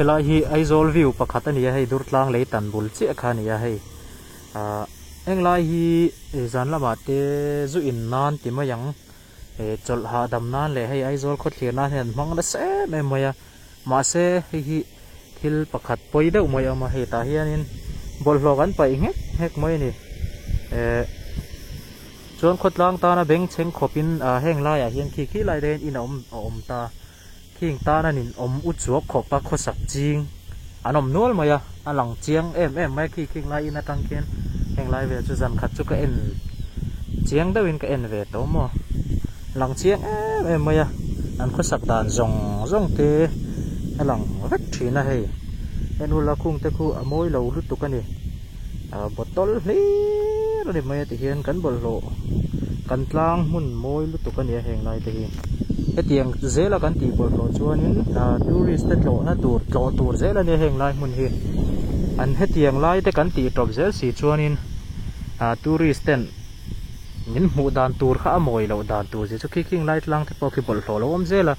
Helai hi Aizawl view pakhat a ni a hei Durtlang lei tan bul chiah kha a ni a hei ah englai hi zan lamah te zu in nan ti mai ang eh chawlh hahdam nan leh hei Aizawl khawthlir nan hian an hmang nasa em em mai a mahse hei hi thil pakhat pawi deuh mai a awm a hei tah hianin bawlhhlawh kan paih nghek nghek mai a ni eh chuan khawtlang tana bengchheng khawpin ah heng laiah hian khi khi lai te hian in a awm a awm ta. Khing tan an in awm u chuak khawp a khawsak ching an awm nual mai a, a lang chiang em em mai a khi khing lai in atang khian heng lai vel chu zan khat chu ka en chiang deuhin ka en ve tawh maw lang chiang em em mai a an khawsak dan zawng zawng te a lang vek thin a hei en ula khung te khu a mawi lo lutuk a ni ah bottle hlir a ni mai a ti hian kan bawlhhlawh kan tlang hmun mawi lutuk a ni a heng lai te hi hetiang zela kan tih bawlhhlawh chuanin ah tourist te tlawhna tur tlawh tur zel a nia heng lai hmun hi an hetiang lai te kan tih tawp zel si chuanin ah tourist ten min hmuh dan tur kha a mawi loh dan tur zia chu khi khing lai tlang te pawh khi bawlhhlawh lo awm zel a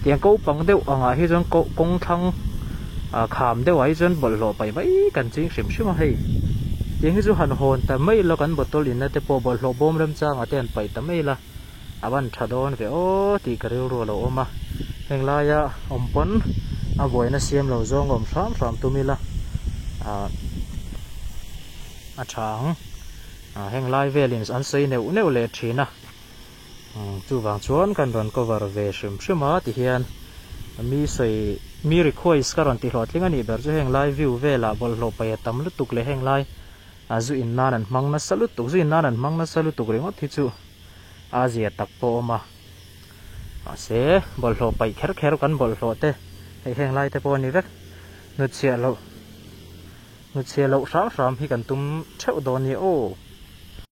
tiang ko pang deuh angah hi chuan ko kawng thlang ah kham deuh ah hi chuan bawlhhlawh paih mai kan ching hrim hrim a hei tiang hi chu han hawn ta mai ila kan bottle inna te pawh bawlhhlawh bawm remchangah te han paih ta mai ila a van tha dawn ve aw tih ka rilru a lo awm a heng laia awm pawn a buaina siam lo zawng a awm hram hram tum ila ah a tha ang. Ah heng lai velin an sawi neuh neuh leh thin a, umm chuvang chuan kan rawn cover ve hrim hrim a tihian mi sawi mi request ka rawn ti hlawhtling a nih ber chu heng lai view velah bawlhhlawh paih a tam lutuk leh heng lai ah zu in nan an hmang nasa lutuk zu in nan an hmang nasa lutuk ringawt hi chu a zia tak pawh a awm a mahse bawlhhlawh paih kher kher kan bawlhhlawh te hei heng lai te pawh a ni vek hnutchhiah loh. Hnuchhiah loh hram hram hi kan tum theuh dawn nia aw.